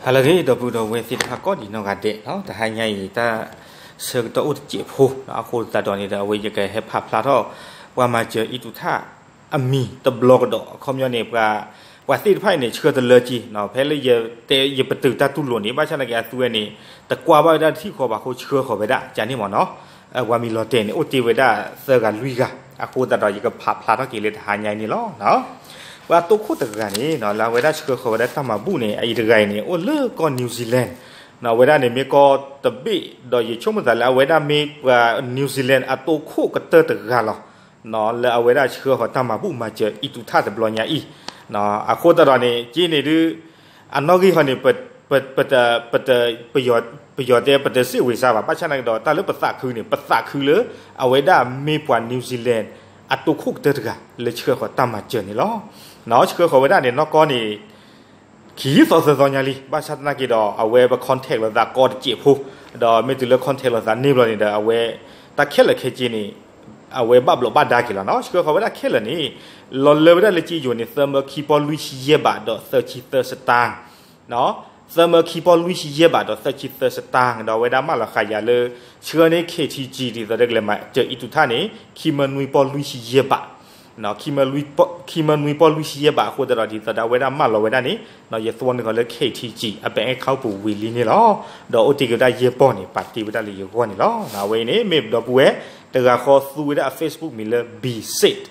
ဟါလၢအဂ့ၤ ဒီပုၢ်ဒီဝဲၢ်သ့ၣ်တဖၣ်ကိးဒံးနီၢ်ဂၤဒဲး, တဟါညါအံၤ တၢ်ဆၢကတီၢ်အိၣ်တစဲးဖိ, အဃိသတးဒီးန့ၣ်ဒီး အဝဲယကဟဲဖးဖျါထီၣ် ပှၤမၤစၢၤအံၤတူၢ်ထၣ်အမံၤတဘျီကဒီး, အခီပညီန့ၣ် ပှၤသ့ၣ်တဖၣ်အံၤန့ၣ် ဆှၢတလၢက့ၤ, ဖဲလၢယတဲယပတုာ်တၢ်တူၢ်လိာ်န့ၣ် ဘၣ်ဆၣ်သနာ်က့အသုဝဲန့ၣ် တကွၢ်ဘၣ်ဝဲဒၣ်တထံၣ်ဃီဘၣ်အဃိ ဆှၢဃီၤဝဲဒၣ်ကန့ၣ်မ့ၢ်နီၤ. ပှၤမံၤလီၤတဲာ်န့ၣ် အိၣ်တ့ၢ်ဝဲဒၣ်သၢဂၤလွံၢ်ဂၤ, အဃိသတးဒီး ယကဖးဖျါထီၣ်က့ၤလၢတဟါညါအံၤန့ၣ်လီၤ. ပှၤတိခိၣ်တဂၤန့ၣ် လၢအဝဲဒၣ်ဆှၢဃီၤဝဲဒၣ်တၢ်မၤဘူၣ်န့ၣ် အအံၤတဂၤအံၤန့ၣ် အိၣ်လၢကီၢ် New Zealand, အဝဲဒၣ်န့ၣ်မ့ၢ်ကီၢ်တဘ့ၣ်ဒီး ယဆိကမိၣ်သးလၢအဝဲဒၣ်မ့ၢ်ပှၤ New Zealand အတိခိၣ်ကတၢၢ်တဂၤလီၤ. လၢအဝဲဒၣ်ဆှၢဃီၤတၢ်မၤဘူၣ်မၤစၢၤအံၤတူၢ်ထၣ်တဘျီညါအံၤ, အဃိသတးဒီးန့ၣ် က့န့ၣ်ဒုး အနီၣ်ဂံၢ်ဃီန့ၣ် ပ ပ ပ ပယီၤတဲ ပတစ့ၣ်ဝံၤစါဘၣ်, ဘၣ်ဆၣ်သနာ်က့ဒီး တၢ်လၢပသးခုန့ၣ် ပသးခုလၢ အဝဲဒၣ်မ့ၢ်ပှၤ New Zealand အတိခိၣ်ကတၢၢ်တဂၤ လၢဆှၢဃီၤတၢ်မၤစၢၤန့ၣ်လီၤ. ဆှၢဃီၤဝဲဒၣ်န့ၣ် နီၢ်ကီၢ်န့ၣ် ခံသီသၢသီညါလံ, ဘၣ်ဆၣ်သနာ်က့ဒီး အဝဲပ contact လိာ်သးကိးတစဲးဖိ, ဒီးမ့ၢ်တုၤလၢ contact လိာ်သးန့ၣ်ဘျီန့ၣ်ဒီး အဝဲ တၢ်ခဲလၢာ်ခဲဆ့န့ၣ် အဝဲဘၣ်ဘျီးဘၣ်ဒါက့ၤလီၤနီၤ. ဆှၢဃီၤဝဲဒၣ်ခဲလၢာ်န့ၣ် လီၤလၢဝဲဒၣ်လၢက့ယိၤန့ၣ် သၢမၢခံပီၢ်လွံၢ်ဆံယဲၢ်ဘးဒီးသၢဆံသၢစတၢၢ်, သၢမၢခံပီၢ်လွံၢ်ဆံယဲၢ်ဘးဒီးသၢဆံသၢစတၢၢ်, ဒီးအဝဲဒၣ်မၢလီၤဃာ်ယၤလၢ ဆှၢန့ၢ် K T G ဒ်သိးဒီးကလဲၤမၤစၢၤအံၤတူၢ်ထၣ်န့ၣ် ခံမၢနွံပီၢ်လွံၢ်ဆံယဲၢ်ဘး ခံမၢနွံပီၢ်လွံၢ်ဆံယဲၢ်ဘးအဃိသတးဒီး ဒ်သိးဒီးအဝဲဒၣ်မၢလီၤဝဲဒၣ်န့ၣ် ယသွီနုာ်ဃီၤလၢ K T G အ bank account ပူၤဝံၤလံန့ၣ်လီၤ. ဒီးအိၣ်တ့ၢ်က့ၤဝဲဒၣ်ယဲၢ်ပီၢ်န့ၣ် ပာ်တ့ၢ်ဝဲဒၣ်လၢယဂီၢ်န့ၣ်လီၤ. အဝဲအံၤန့ၣ် မ့ၢ်ပဒီပုၢ်ဝဲၢ်တဂၤဃီသူဝဲဒၣ်အ Facebook မံၤလၢ Be Safe,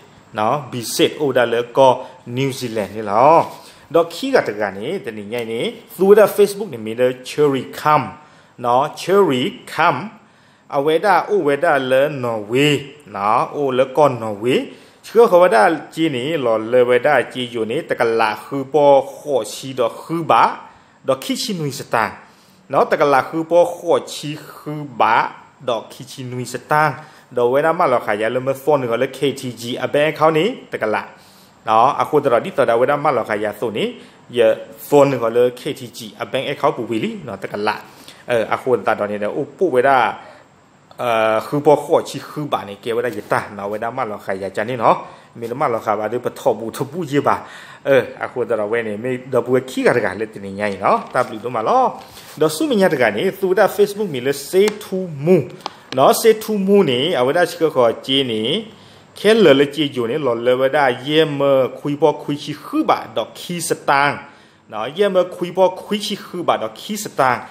Be Safe အိၣ်ဝဲဒၣ်လၢကီၢ် New Zealand န့ၣ်လီၤ. ဒီးခံဂၤတဂၤန့ၣ် တနံၤညါအံၤန့ၣ် သူဝဲဒၣ် Facebook န့ၣ်မံၤလၢ Cherry Kam, Cherry Kam အဝဲဒၣ်အိၣ်ဝဲဒၣ်လၢ Norway, အိၣ်လၢကီၢ် Norway, ဆှၢဃီၤဝဲဒၣ်က့န့ၣ် လီၤလၢဝဲဒၣ်က့ယိၤန့ၣ် တကလးဃုပီၢ်ဃိးဆံဒီးဃုဘး ဒီးခံဆံနွံစတၢၢ်, တကလးဃုပီၢ်ဃိးဆံဃုဘး ဒီးခံဆံနွံစတၢၢ်, ဒီးအဝဲဒၣ်မၢလီၤဃာ်ယၤလၢမၢသွီနုာ်ဃီၤလၢ K T G အ bank account န့ၣ် တကလး အဃိသတးဒီး ဒ်သိးဒီးအဝဲဒၣ်မၢလီၤဃာ်ယၤအသိးန့ၣ် ယသွီနုာ်ဃီၤလၢ K T G အ bank account ပူၤဝံၤလံ တကလး, အဃိသတးဒီးန့ၣ်ဒီး အိၣ်ပိာ်ဝဲဒၣ် ဃုပီၢ်ဃိးဆံဃုဘးန့ၣ် ကဲဝဲဒၣ်ယတၢ်နီၤ အဝဲဒၣ်မၢလီၤဃာ်ယၤကန့ၣ်နီၤ, မ့ၢ်တမၢလီၤဃာ်ဘၣ်ဒီး ပထီၣ်ဘူးတဘူးယဲၢ်ဘၣ်, အဃိသတးဒီးအဝဲန့ၣ် မ့ၢ်ဒီပုၢ်ဝဲၢ်ခံဂၤတဂၤလၢတနံၤညါအံၤနီၤ တၢ်ဘျုးဒိၣ်မးလီၤ. ဒီးဆူမဲာ်ညါတဂၤန့ၣ် သူဝဲဒၣ် Facebook မံၤလၢ စ့ထူမူ, စ့ထူမူန့ၣ် အဝဲဒၣ်ဆှၢဃီၤက့န့ၣ် ခဲလၢာ်လၢက့ယိၤန့ၣ် လီၤလၢဝဲဒၣ်ယဲၢ်မၢခွံပီၢ်ခွံဆံဃုဘးဒီးခံစတၢၢ် ယဲၢ်မၢခွံပီၢ်ခွံဆံဃုဘးဒီးခံစတၢၢ်,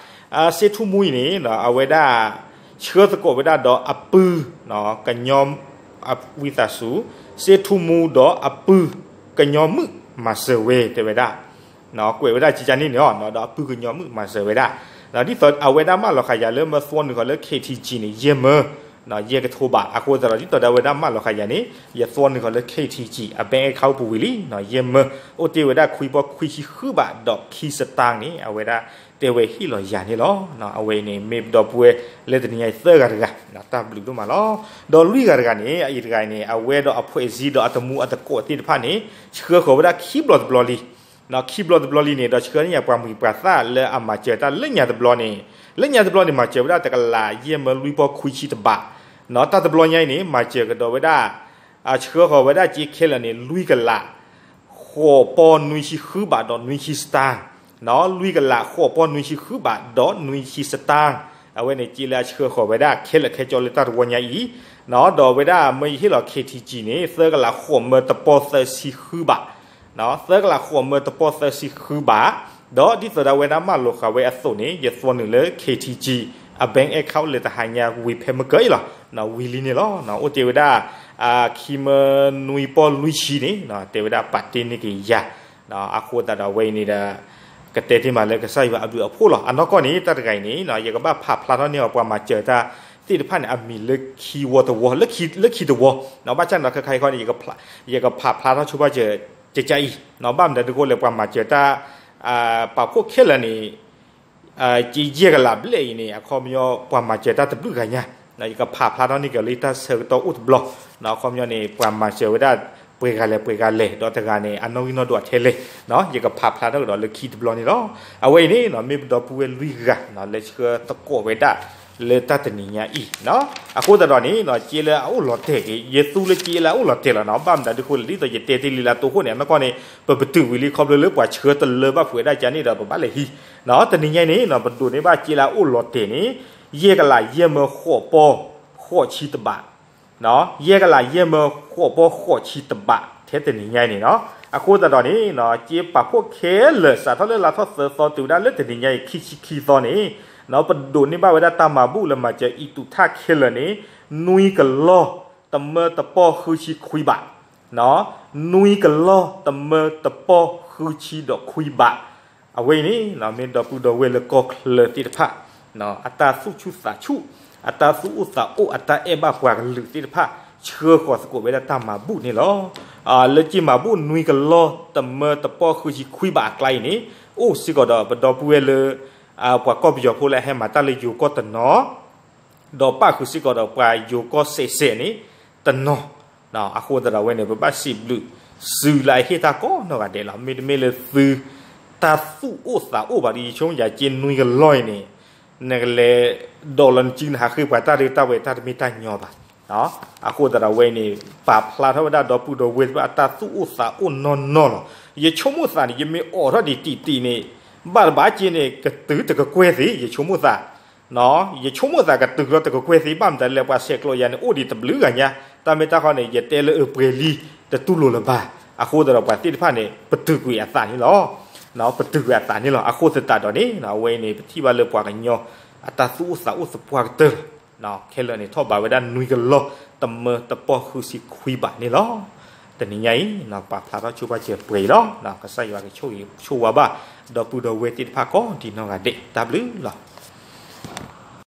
စ့ထူမူအံၤန့ၣ် အဝဲဒၣ် ဆှၢသကိးဝဲဒၣ်ဒီးအပုၢ် ကညီ ဝံသးစူၤ, စ့ထူမူဒီးအပုၢ်ကညီမုၣ်မၤစၢၤဝဲ တဲဝဲဒၣ်, ကွဲးဝဲဒၣ်ကကန့ၣ်န့ၣ် ဒီးအပုၢ်ကညီမုၣ်မၤစၢၤဝဲဒၣ်, ဒ်သိးအဝဲဒၣ်မၢလီၤဃာ်ယၤလၢမၢသွီနုာ်ဃီၤလၢ K T G န့ၣ် ယဲၢ်မၢ ယဲၢ်ကထိဘး, အဃိသတးဒီး ဒ်သိးဒီးအဝဲဒၣ်မၢလီၤဃာ်ယၤန့ၣ် ယသွီနုာ်ဃီၤလၢ K T G အ bank account ပူၤဝံၤလံ, ယဲၢ်မၢ အိၣ်တ့ၢ်ဝဲဒၣ်ခွံပီၢ်ခွံဆံဃုဘးဒီးခံစတၢၢ်န့ၣ် အဝဲဒၣ်တဲဝဲဟ့ၣ်လီၤယၤန့ၣ်လီၤ. အဝဲအံၤန့ၣ် မ့ၢ်ပဒီပုၢ်ဝဲၢ်လၢတနံၤညါအံၤသၢဂၤတဂၤ, တၢ်ဘျုးဒိၣ်မးလီၤ. ဒီးလွံၢ်ဂၤတဂၤန့ၣ် အအံၤတဂၤအံၤန့ၣ် အဝဲဒီးအဖှဲးစ့ဒီးအတမူအတကိးသ့ၣ်တဖၣ်န့ၣ် ဆှၢဃီၤဝဲဒၣ်ခံဘျီတဘျီလံ ခံဘျီတဘျီလံန့ၣ် ဒီးဆှၢန့ၢ်ယၤပှၤမုၢ်ပှၤသၣ်လၢအမၤစၢၤတၢ်လၢညါတဘျီန့ၣ်, လၢညါတဘျီန့ၣ် မၤစၢၤဝဲဒၣ်တကလးယဲၢ်မၢလွံၢ်ပီၢ်ခွံဆံတဘး, တၢ်တဘျီညါအံၤန့ၣ် မၤစၢၤကဒီးဝဲဒၣ် ဆှၢဃီၤဝဲဒၣ်က့ခဲလၢာ်န့ၣ် လွံၢ်ကလး ဃိးပီၢ်နွံဆံဃုဘးဒီးနွံဆံစတၢၢ်, လွံၢ်ကလးဃိးပီၢ်နွံဆံဃုဘးဒီးနွံဆံစတၢၢ်, အဝဲန့ၣ်က့လၢအဆှၢဃီၤဝဲဒၣ်ခဲလၢာ်ခဲဆ့လၢတၢ်တဝီညါအံၤ, ဒီးအဝဲဒၣ်မၢယဟ့ၣ်လီၤ K T G န့ၣ် သၢကလးဃိးမၢတပီၢ်သၢဆံဃုဘး သၢကလးဃိးမၢတပီၢ်သၢဆံဃုဘး, ဒီးဒ်သိးဒီးအဝဲဒၣ်မၢလီၤဃာ်ဝဲအသိးန့ၣ် ယသွီနုာ်လၢ K T G အ bank account လၢတဟါညါဝံၤဖဲမုၢ်ကၢအံၤလီၤ, ဝံၤလံန့ၣ်လီၤ, အိၣ်တ့ၢ်ဝဲဒၣ် ခံမၢနွံပီၢ်လွံၢ်ဆံန့ၣ် တဲဝဲဒၣ်ပာ်တ့ၢ်န့ၢ်က့ၤယၤ, အဃိသတးဒီးအဝဲအံၤန့ၣ်ဒီး ကတဲတ့ၢ်မးလၢကစၢ်ယွၤအဘျုးအဖှိၣ်လီၤ. အနီၢ်ကီၢ်န့ၣ် တၢ်တဂၤအံၤန့ၣ် ယကဘၣ်ဖးဖျါထီၣ်န့ၢ်အီၤပှၤမၤစၢၤတၢ်သ့ၣ်တဖၣ်န့ၣ် အမံၤလၢခံဝီတဝီ, လၢခံတဝီ, ဘၣ်ဆၣ်န့ၣ်ဒီးခဲခါအံၤခီန့ၣ် ယကဖးဖျါထီၣ်ဆိပာ်စၢၤကကအံၤ, ဘၣ်မနုၤဒ်ဃိလဲၣ် ပှၤမၤစၢၤတၢ် ပာ်ဖှိၣ်ခဲလၢာ်န့ၣ် ကယဲၢ်ကလးဘျဲၣ်အံၤန့ၣ် အခီပညီ ပှၤမၤစၢၤတၢ်တဘျုးဂၤညါ, ယကဖးဖျါထီၣ်န့ၢ်က့ၤလၢတၢ်ဆၢကတီၢ်အိၣ်တဘျီ, အခီပညီန့ၣ် ပှၤမၤစၢၤဝဲဒၣ်ပှဲၤဂၤလဲၣ်ပှဲၤဂၤလဲၣ်, ဒီးတဂၤန့ၣ် အနီၣ်ဂံၢ်နီၣ်ဒိၣ်ထဲလဲၣ်, ယကဖးဖျါထီၣ်ကဒီးလၢခံတဘျီန့ၣ်လီၤ. အဝဲအံၤန့ၣ် မ့ၢ်ပဒီပုၢ်ဝဲၢ်လွံၢ်ဂၤ လၢဆှၢသကိးဝဲဒၣ် လၢတၢ်တနံၤညါအံၤ, အဃိသတးဒီးန့ၣ် က့လၢအအိၣ်လီၤတဲာ်က့ၤ ယသူလၢက့လၢအအိၣ်လီၤတဲာ်လီၤနီၤ. ဘၣ်မတၤဒုးဃိလဲၣ် ဒ်သိးယတဲတ့ၢ်လံလၢအတိခိၣ်န့ၣ် အနီၢ်ကီၢ်န့ၣ် ပပတုာ်ဝံၤလံ ခီဖျိလၢပှၤဆှၢတလၢဘၣ်ဖုးဝဲဒၣ်ကန့ၣ်ဒီး ပဘၣ်လဲၤဟံး. တနံၤညါအံၤန့ၣ် ပဒိးန့ၢ်ဘၣ်က့လၢအအိၣ်လီၤတဲာ်န့ၣ် ယဲၢ်ကလးယဲၢ်မၢဃိးပီၢ်ဃိးဆံတဘး ယဲၢ်ကလးယဲၢ်မၢဃိးပီၢ်ဃိးဆံတဘး ထဲတနံၤညါအံၤန့ၣ်နီၤ. အဃိသတးဒီးန့ၣ် က့ပာ်ဖှိၣ်ခဲလၢာ် စးထီၣ်လၢလါထီၣ်သၢသီတုၤဝဲဒၣ်လၢတနံၤညါအံၤ ခံဆံခံသီန့ၣ် ပဒိးန့ၢ်ဘၣ်ဝဲဒၣ်တၢ်မၤဘူၣ်လၢမၤစၢၤအံၤ တုၤထၣ်ခဲလၢာ်န့ၣ် နွံကလီၢ်တမၢတပီၢ်ဃုဆံခွံဘး နွံကလီၢ်တမၢတပီၢ်ဃုဆံဒီးခွံဘး. အဝဲအံၤန့ၣ် မ့ၢ်ဒီပုၢ်ဒီဝဲၢ်လၢကီၢ်ချၢသ့ၣ်တဖၣ် အတၢ်သူၣ်ဆူၣ်သးဆူၣ် အတၢ်သူၣ်အိၣ်သးအိၣ် အတၢ်အဲၣ်ဘၣ်ပှၤကလုာ်သ့ၣ်တဖၣ် ဆှၢဃီၤသကိးဝဲဒၣ်တၢ်မၤဘူၣ်န့ၣ်လီၤ. လၢက့မၤဘူၣ်နွံကလီၢ်တမၢတပီၢ်ဃုဆံခွံဘးအကျါအံၤန့ၣ် အိၣ်စ့ၢ်ကီးဒီးပဒီပုၢ်ဝဲၢ်လၢ ပှၤကီၢ်ပယီၤဖိလၢအဟဲမၤတၢ်လၢယိၤကီၢ်တနီၤ ဒီးပၣ်ဃုာ်စ့ၢ်ကီးဒီးပှၤယိၤကီၢ်စဲးစဲးန့ၣ် တနီၤ. အဃိသတးဒီးဝဲန့ၣ် ပဘၣ်စံးဘျုးစုလၢအဟ့ၣ်တၢ်ကိးနီၢ်ဂၤဒဲးလီၤ. မ့တမ့ၢ်လၢသု တၢ်သူၣ်အိၣ်သးအိၣ်ဘၣ်ဒီး ယဆိကမိၣ်ယၤက့နွံကလီၢ်အံၤန့ၣ် နကလဲၤဒိးလီၤနစုနဟးဃ့ပှၤတၢ်ဒုးတၢ်ဝဲတၢ်တမ့ၢ်တၢ်ညီဘၣ်. အဃိသတးဒီးဝဲန့ၣ် ပာ်ဖျါထီၣ်ဝဲဒၣ်ဒီပုၢ်ဒီဝဲၢ်သ့ၣ်တဖၣ်အတၢ်သူၣ်အိၣ်သးအိၣ်နီၢ်နီၢ်လီၤ. ယဆိကမိၣ်သးန့ၣ် ယမ့ၢ်အိးထီၣ်ဒံးတံၢ်တံၢ်န့ၣ် ဘၣ်တဘၣ်က့န့ၣ် ကတုၤတကကွဲၢ်သ့ ယဆိကမိၣ်သး ယဆိကမိၣ်သးကတုၤလီၤတကကွဲၢ်သ့ ဘၣ်မတၤလဲၣ် ပှၤဆဲးကျိးယၤန့ၣ် အိၣ်ဒံးတဘျုးဂၤညါ, တၢ်မ့ၢ်တၢ်ဃီန့ၣ် ယတဲလၢအပှဲၤလံ တတူၢ်လိာ်လၢၤဘၣ်. အဃိသတးဒီးပှၤသ့ၣ်တဖၣ်န့ၣ် ပတုာ်ကွံာ်အသးန့ၣ်လီၤ. ပတုာ်ကွံာ်အသးန့ၣ်လီၤ. အဃိသတးဒီးန့ၣ် အဝဲအံၤန့ၣ် ပထံၣ်ဘၣ်လၢပှၤကညီ အတၢ်သူၣ်အိၣ်သးအိၣ်သပှၢ်ကတၢၢ်လီၤ. ခဲလၢာ်န့ၣ် ထီၣ်ဘးဝဲဒၣ်နွံကလီၢ် တမၢတပီၢ်ဃုဆံခွံဘးန့ၣ်လီၤ. တနံၤညါအံၤ ပာ်ဖျါထီၣ်ဆိပာ်စၢၤပှဲၤအံၤလီၤ. ကစၢ်ယွၤကဆိၣ်ဂ့ၤဆိၣ်ဝါဘၣ် ဒီပုၢ်ဒီဝဲၢ်သ့ၣ်တဖၣ်ကိးဒံးနီၢ်ဂၤဒဲး တၢ်ဘျုးလီၤ.